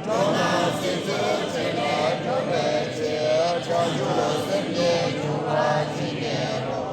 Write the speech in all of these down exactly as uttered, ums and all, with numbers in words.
འགྲོ་རྣམས་སྲིད་རྩེར་སྐྱེ་བར་འགྱུར་བའི་ཕྱིར། བྱང་ཆུབ་སེམས་ཉིད་འབྱུང་བར་བྱིན་གྱིས་རློབས།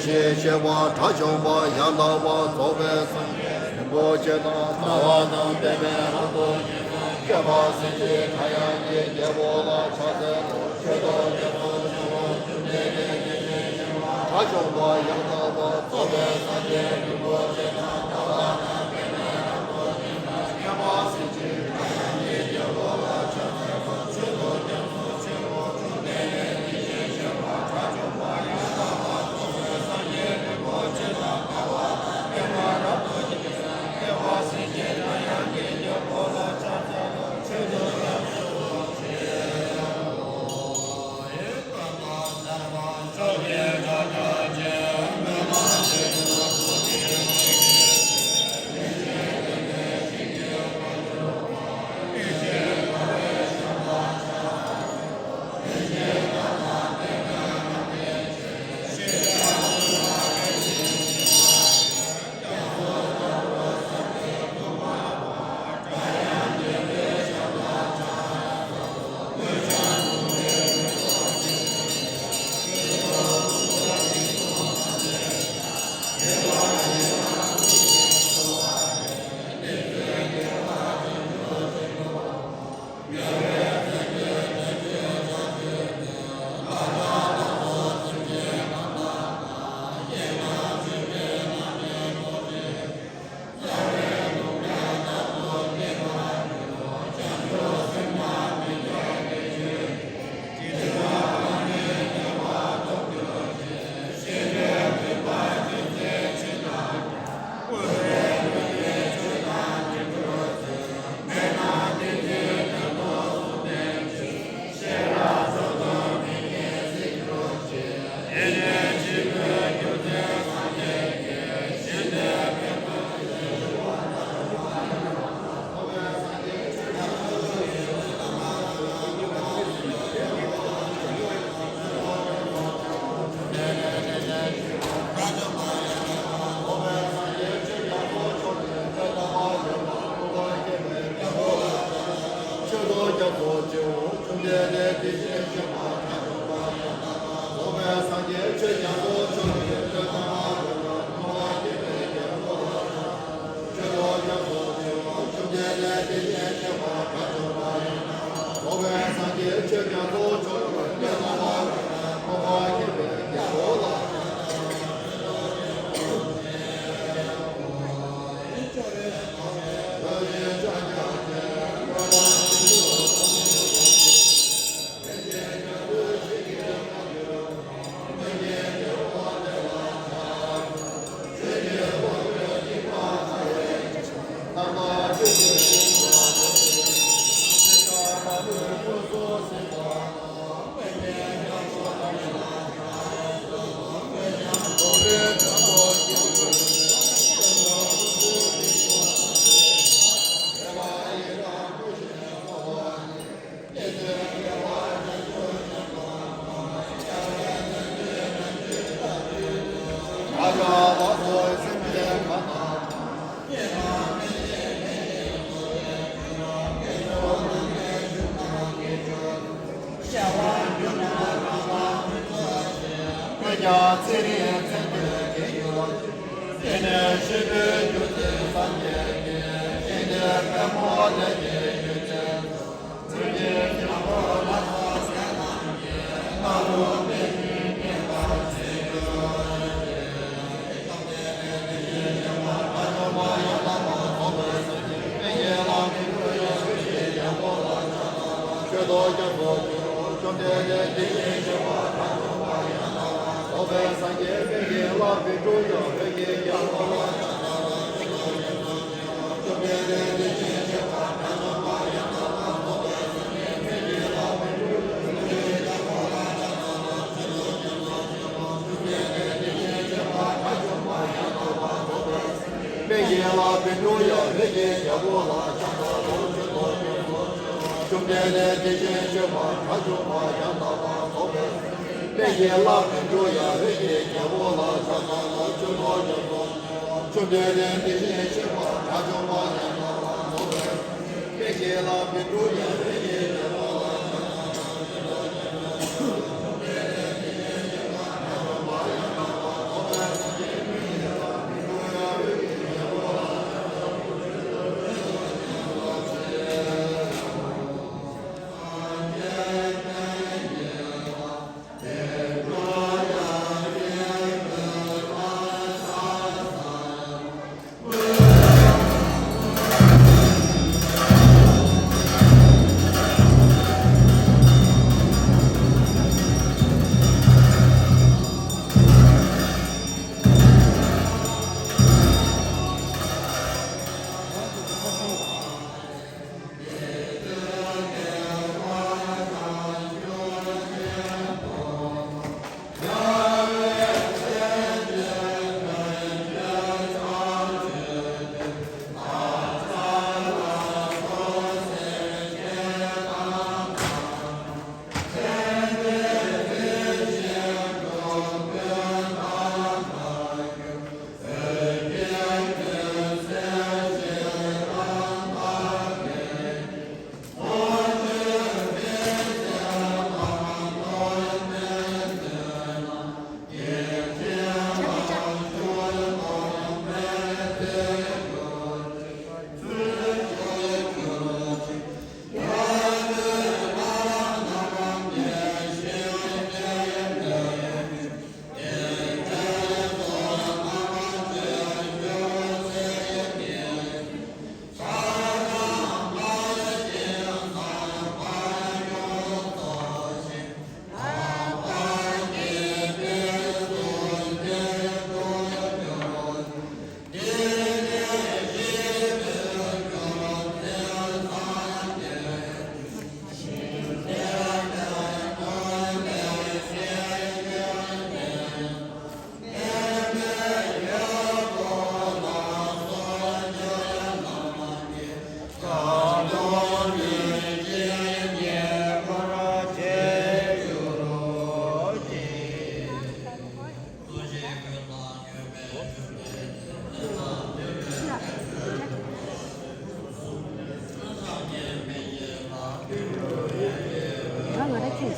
ཞེས་བཤད་པ་དགྲ་བཅོམ་པ་ཡང་དག་པར་རྫོགས་པའི་སངས་རྒྱས་རིན་པོ་ཆེ་དང་། ལྟ་བ་དང་ལྡན་པའི་རབ་ཏུ་བྱུང་བའི་སྐྱེ་བ་སྲིད་ཞིའི་སྒྲ་དབྱངས་ཀྱི་རྒྱལ་པོ་ལ་ཕྱག་འཚལ་ལོ། མཆོད་དོ་སྐྱབས་སུ་མཆིའོ། བཅོམ་ལྡན་འདས་དེ་བཞིན་གཤེགས་པ་དགྲ་བཅོམ་པ་ཡང་དག་པར་རྫོགས་པའི་སངས་རྒྱས་རིན་པོ་ཆེ་དང་། ལྟ་བ་དང་ལྡན་པའི་རབ་ཏུ་བྱུང་བའི་སྐྱེ་བ་སྲིད་ཞིའི་སྒྲ་དབྱངས་ཀྱི་རྒྱལ་པོ་ལ་ཕྱག་འཚལ་ལོ། མཆོད་དོ་སྐྱབས་སུ་མཆིའོ། བཅོམ་ལྡན་འདས་དེ་བཞིན་གཤེགས་པ་དགྲ་བཅོམ་པ་ཡང་དག་པར་རྫོགས་པའི་སངས་རྒྱས་རིན་པོ་ཆེ་དང་། ལྟ་བ་དང་ལྡན་པའི་རབ་ཏུ་བྱུང་བའི་སྐྱེ་བ་སྲིད་ཞིའི་སྒྲ་དབྱངས་ཀྱི་རྒྱལ་པོ་ལ་ཕྱག་འཚལ་ལོ། མཆོད་དོ་སྐྱབས་སུ་མཆིའོ།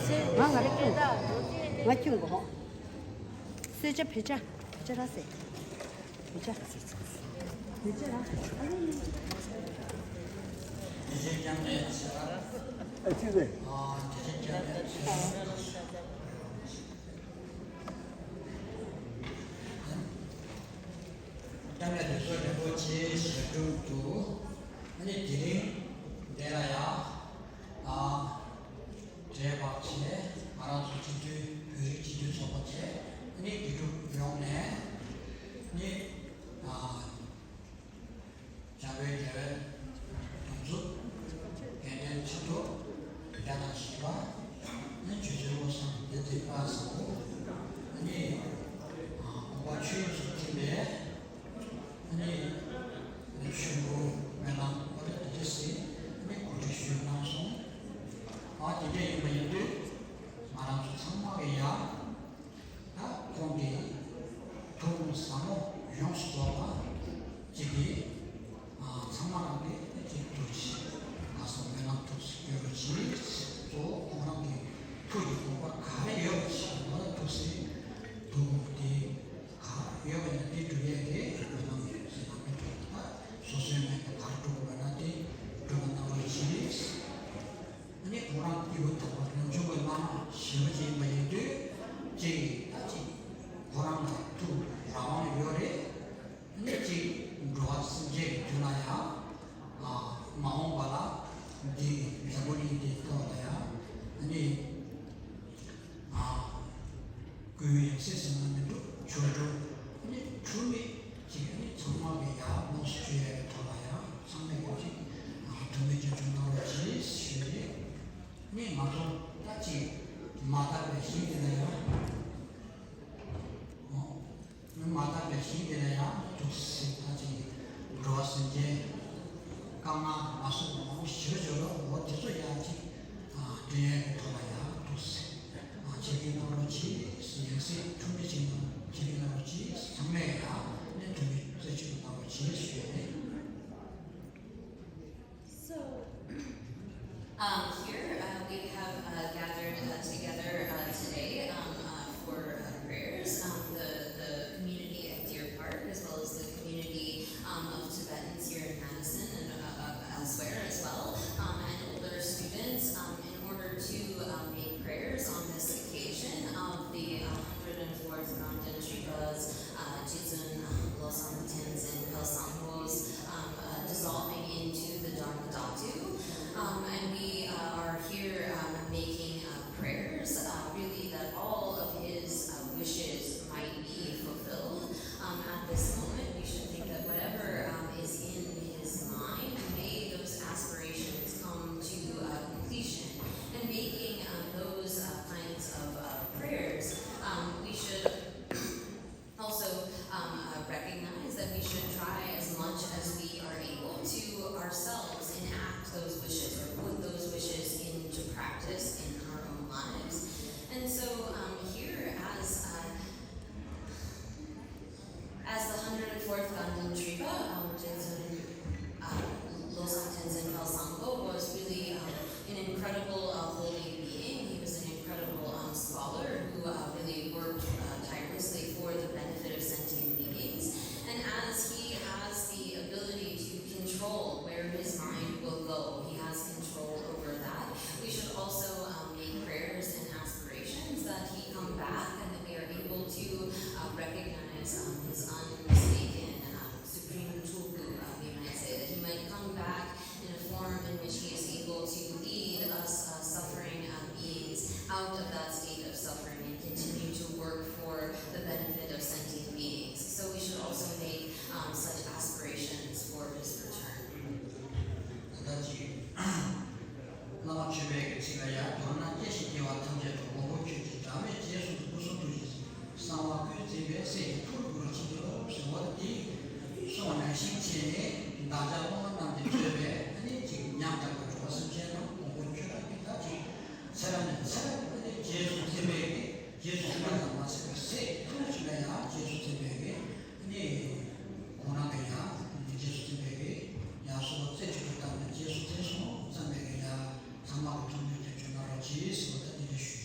ང་ང་རེ་ཁྱོད་ང་ཁྱོད་གོ། སེ་ཆ་བེ་ཆ་བེ་ཆ་ར་སེ། བེ་ཆ་བེ་ཆ་ར། ཨ་ཅི་རེད། སྐྱབས་གནས་དེ་ཚོ་རིན་པོ་ཆེ་ཞལ་དྲུང་དུ། ཨ་ནི་དེ་རིང་འདི་ལ་ཡང་ཨ་འབྲེལ་བ་བྱས། ང་རང་ཚོ་སྤྱི་འཐུས་བོད་རིགས་སྤྱི་འཐུས་ཚོགས་པ་བཅས་ཨ་ནི་དགེ་ཕྲུག་ཡོངས་ནས་ནི་ཨ་བྱམས་པའི་རྒྱལ་བའི་བདེན་རྫུན་དགེ་འདུན་ཆེ་མཐོ་བརྒྱ་དང་བཞི་པ་ནི་ཇོ་ཇོ་བློ་བཟང་བདེ་ཚེ་དཔལ་བཟང་པོ་ནི་དགོངས་པ་ཆོས་དབྱིངས་སུ་ཐིམ་པའི་ནི་ཆོས་འཁོར་སྨོན་ལམ་ཨོ་རེད་དེ་འདྲ་ཟེར་ནི་གོ་སྒྲིག་ཞུས་གནང་སོང་། ཨ་དེ་འདྲ་ཡིན་པ་ཡིན་དུས་ང་རང་ཚོ་ཚང་མ་གི་ཡ། ད་ཁོང་གི་ཐུགས་དགོངས་ཟབ་མོ་ཡོངས་སུ་རྫོགས་པ་ཅིག་གིས་ཚང་མ་རང་གིས་ཅིག་ཐུགས་ཀྱི་ང་ཚོ་སྨོན་ལམ་ཐུགས་སུ་ཡོད་རོགས་གྱིས། གཙོ་བོ་ཁོང་རང་གི་ཐུགས་ཀྱི་དགོངས་པ་ག་རེ་ཡོད་པ་ཞིག་ང་ལ་ཐུགས་སུ་ཐུགས་དེ་ག་ཡོད་པ་ཡང་དེ་སྒྲུབ་ཡས་ཀྱི་སྨོན་ལམ་ཡོད་ཟེར་ན་མི་འགྲོ། ད་སོ་སོའི་སྨོན་དེ་ག་རེ་སྒྲུབ་དགོས་ན་དེ་སྒྲུབ་པ་གནང་རོགས་གྱིས། ཨ་ནི་ཁོང་རང་སྐྱེས་བུ་དམ་པ་རིམ་བྱོན་གྱི་བླ་མ་ཞེ་པོ་ཅིག་ཡིན་པ་ཡིན་དུས་ཅིག་ད་ཅིག་ཁོ་རང་ལ་ཐུགས་རང་དབང་ཡོད་རེད། ཨ་ནི་ཅིག་འགྲོ་བ་སེམས་ཅན་གྱི་དོན་ལ་ཡང་ཨ་མ་འོངས་པ་ལ་འདི་འཛམ་བུ་གླིང་འདིའི་ཐོག་ལ་ཡང་ཨ་ནི་ཨ་སྐུའི་ཡང་སྲིད་ཟེར་ན་མི་འདུག་ཆོ་འཕྲུལ་ཨ་ནི་འཁྲུལ་མེད་ཅིག་ཨ་ནི་ཚང་མ་གི་ཡར་ལོངས་སུ་སྤྱོད་ཡག་གི་ཐོག་ལ་ཡང་ཚང་མས་ཀྱང་ཅིག་ཨ་ཐུགས་སྨོན་སྐྱབས་སུ་གནང་རོགས་གྱིས་ཞུས་ཏེ། ནི་ང་ཚོ་ད་ཅིག་མ་དག་པའི་ཞིང་དེ་ལ་ཡང་། མ་དག་པའི་ཞིང་དེ་ལ་ཡང་འདུག་སེ་ད་ཅིག་འགྲོ་བ་སེམས་ཅན་དཀའ་ངལ་མ་སོང་བ་མང་པོ་ཞེ་པོ་ཅིག་ཡོད་རེད། འོ་དེ་ཚོ་ཡང་ཅིག་འདྲེན་ཡག་གི་ཐོག་ལ་ཡང་འདུག་སེ་ཆིབས་བསྒྱུར་གནང་རོགས་གྱིས། ཡང་སྲིད་འཁྲུལ་མེད་ཅིག་ནང་ཆིབས་བསྒྱུར་གནང་རོགས་གྱིས། ཚང་མས་ཡང་ནི་འཁྲུལ་མེད་རྩེ་གཅིག་ཏུ་གནང་རོགས་གྱིས་ཞུ་ཡ་རེད། So, um, here uh, we have uh, gathered uh, together uh, today um, uh, for uh, prayers. Um, the, the community of Deer Park, as well as the community um, of Tibetans here in Madison and uh, uh, elsewhere as well, um, and older students, um, in order to um, make prayers on this occasion of the uh, hundred and fourth Ganden Tripa's uh, Jigdzun uh, Losang Tenzin Kelsang Ho's um, uh, dissolving into the Dharma Dhatu. Um, and we uh, are here um, making uh, prayers, uh, really, that all of his uh, wishes might be fulfilled. Um, at this moment, we should think that whatever um, is in his mind, may those aspirations come to uh, completion. And making um, those uh, kinds of uh, prayers, um, we should also um, uh, recognize that we should try as much as we are able to ourselves enact those wishes or put those wishes into practice in our own lives. And so um, here, as uh, as the hundred and fourth Ganden Tripa, um, Jigdzun uh, Losang Tenzin Kelsang Ho was really um, an incredible uh, holy being. He was an incredible um, scholar who uh, really worked uh, tirelessly for the benefit of sentient beings. And as he has the ability to control where his mind will go, he has control over that. We should also um, make prayers and aspirations that he come back and that we are able to uh, recognize um, his unmistaken um, supreme tulku, uh, we might say, that he might come back in a form in which he is able to lead us uh, suffering uh, beings out of that state of suffering and continue to work for the benefit of sentient beings. So we should also make um, such aspirations for his return. བླ་མ་མཆོད་པའི་གི་ཚིག་ལ་ཡང་། མདོར་ན་སྐྱེ་ཞིང་སྐྱེ་བ་ཐམས་ཅད་དུ་མགོན་པོ་ཁྱོད་ཀྱི་དགྲ་མེད་རྗེས་སུ་སྐུ་གསུང་ཐུགས་ཀྱི་གསང་བ་ཀུན་འཛིན་པའི་སྲས་ཀྱི་ཐུགས་སུ་འགྲོ་བར་བྱིན་གྱིས་རློབས་ཟེར་བ་འདི་གསུངས་ནས་ཤིང་ཆེན་ནས་བདག་ཅག་སློབ་མ་རྣམས་ཀྱིས་གཙོས་པའི་ཨ་ནི་ཅིག་ཉམས་དགའ་བའི་འགྲོ་བ་སེམས་ཅན་རྣམས་མགོན་པོ་ཁྱོད་རང་གི་ད་ཅིག་ཚེ་རབས་ནས་ཚེ་རབས་ཨ་ནི་རྗེས་སུ་འཛིན་པའི་གི་རྗེས་སུ་འཛིན་པ་ཙམ་མ་ཟད་པའི་སྲས་ཐུགས་ཀྱི་ལ་ཡང་རྗེས་སུ་འཛིན་པའི་གི་ཨ་ནི་ཁོང་རང་གི་ཡང་རྗེས་སུ་འཛིན་པའི་གི་ཡང་གསོལ་བ་རྩེ་གཅིག་ཏུ་བཏབ་ནས་རྗེས་སུ་འཛིན་སོང་ཙམ་པའི་གི་ཡང་ཚང་མ་གི་ཐུགས་སྨོན་རྒྱབ་སྐྱོར་གནང་རོགས་གྱིས་ཟེར་བ་ད་འདི་འདྲ་ཞུ།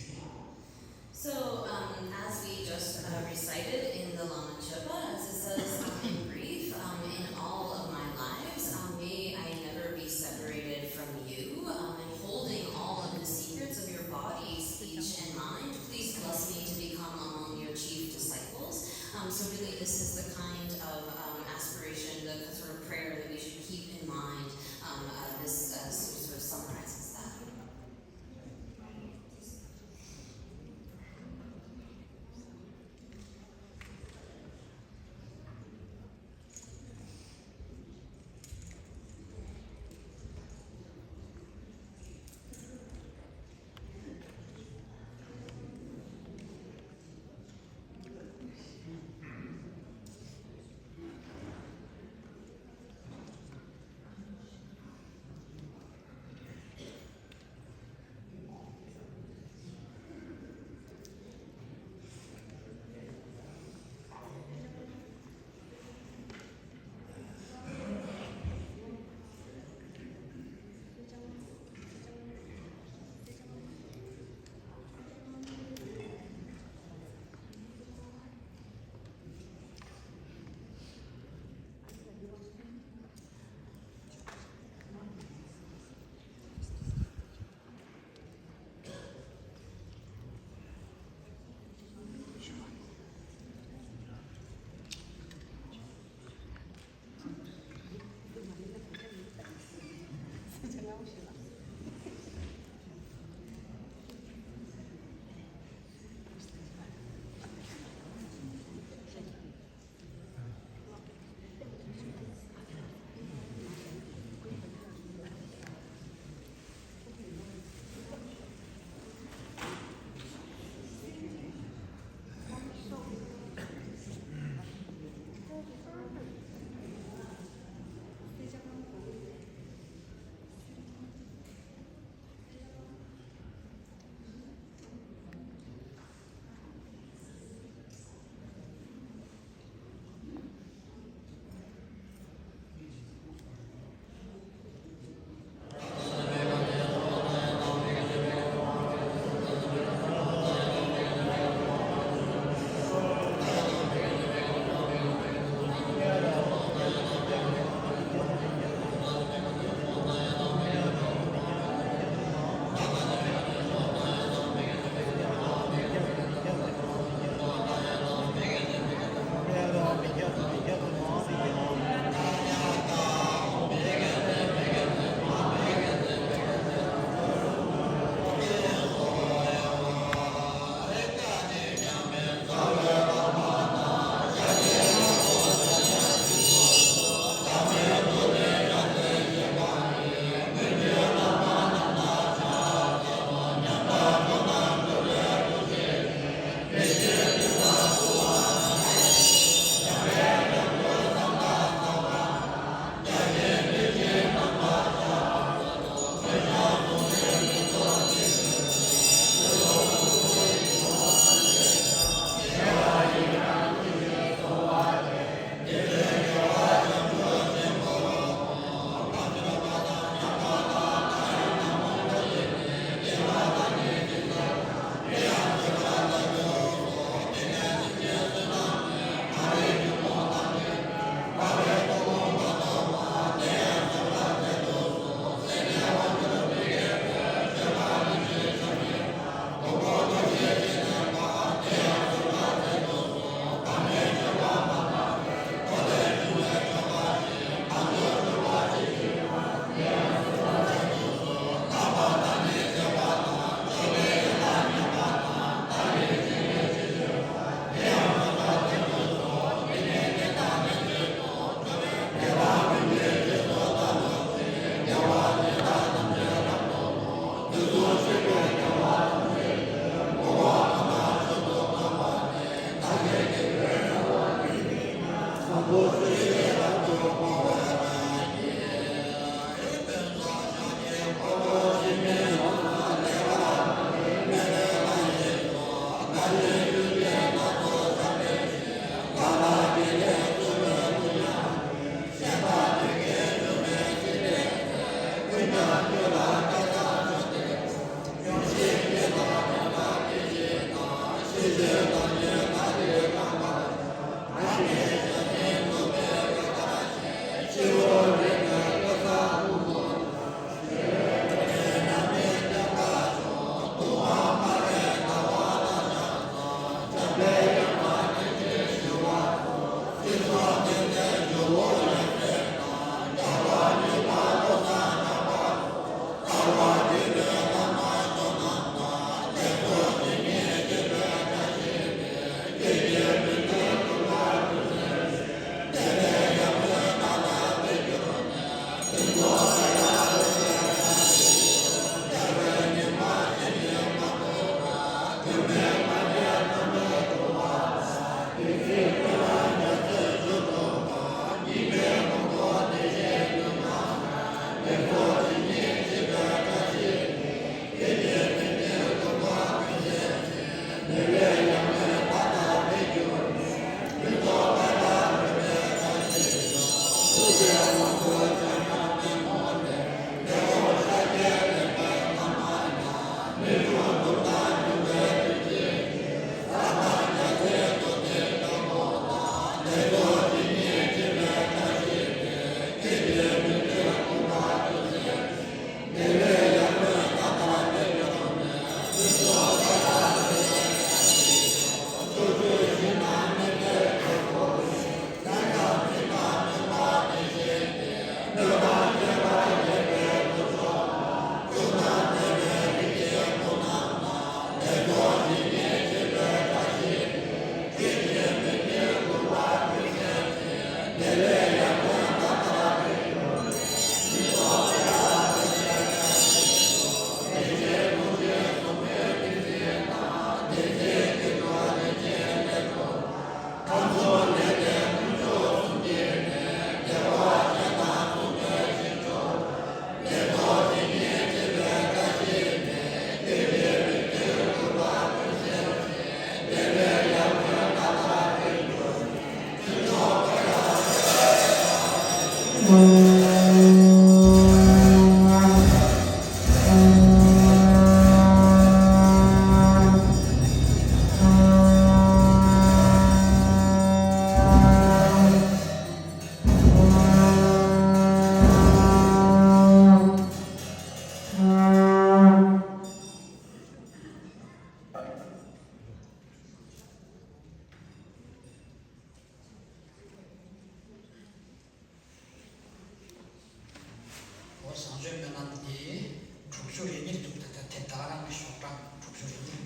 དྲུག་ཅུ་རེ་གཉིས་འདུག་ད་ལྟ་དེ་ད་ག་རང་གི་ཤོག་གྲངས་དྲུག་ཅུ་རེ་གཉིས།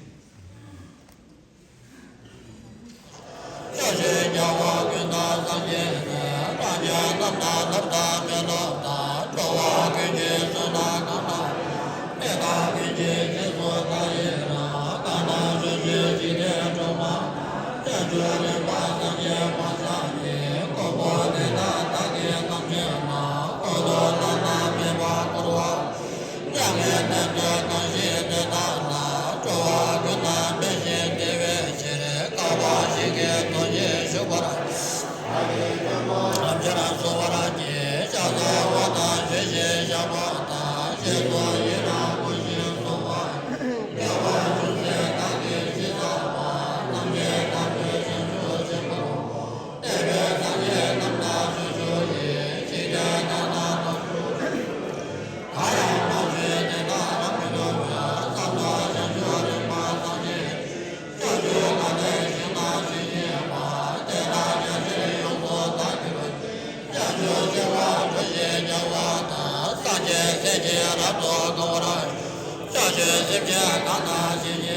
ཕྱོགས་བཅུའི་རྒྱལ་བ་ཀུན་དང་སངས་རྒྱས་སྲས། ལྷ་ཆེན་རྣམས་དང་ནམ་མཁའ་མེ་ཏོག་དང་། འགྲོ་བ་ཀུན་གྱི་གསུང་རྣམས་གང་དག་ཡོད། མི་རྟག་ཀུན་གྱི་རྗེས་སུ་བདག་ཡི་རང་། གང་དག་ཕྱོགས་བཅུའི་འཇིག་རྟེན་སྒྲོན་མ་དང་། བྱང་ཆུབ་རིམ་པ་སངས་རྒྱས་མ་ཚང་ཉིད། མགོན་པོ་དེ་དག་བདག་གིས་དམ་ཆོས་རྣམས། ཀུན་ཏུ་བླ་ན་མེད་པར་བསྐོར་བ། མྱ་ངན་འདས་མཛད་གང་ཞིག་དེ་དག་ན། འགྲོ་བ་ཀུན་ཏུ་ཕན་ཞིང་བདེ་བའི་ཕྱིར། བསྐལ་པ་བཞི་གི་དོན་བཞིན་བཞུགས་པར། རབ་འབྱམས་གསོལ་བར་བགྱི། ཕྱག་འཚལ་བ་དང་བཞེས་ཤིང་བཤགས་པ་དང་། རྗེས་སུ་ཡི་རང་བསྐུལ་ཞིང་གསོལ་བ། བདེ་བ་ཅུང་ཟད་བདག་གིས་ཅི་བསགས་པ། རྣམ་མཁྱེན་དང་པོའི་བྱང་ཆུབ་ཆེན་པོའི་གོ་འཕང་། བསྟན་པའི་སངས་རྒྱས་རྣམས་དང་ཕྱོགས་བཅུ་ཡི། འཇིག་རྟེན་དག་དང་ནམ་མཁའ་མཉམ་པའི། གང་ཡང་མ་བྱོན་དེ་དག་རབ་ཏུ་བྱུང་བའི། ས་མཚོ་བྱང་ཆུབ་རིམ་པ་སངས་རྒྱས་ཀྱི། ཕྱོགས་བཅུའི་ནང་ནས་ཞིང་དང་ཞིང་རྙེད་པ། དེ་དག་རྒྱ་ཆེར་ཡོངས་སུ་དག་གྱུར་ཅིག་བྱང་ཆུབ་སེམས་དཔའ་འགྲོ་བཞིའི་དགེ་བ་དང་། སངས་རྒྱས་སྲས་ཀྱིས་རབ་ཏུ་གང་བར་ཤོག་ཕྱོགས་བཅུའི་སེམས་ཅན་གང་དག་ཞིང་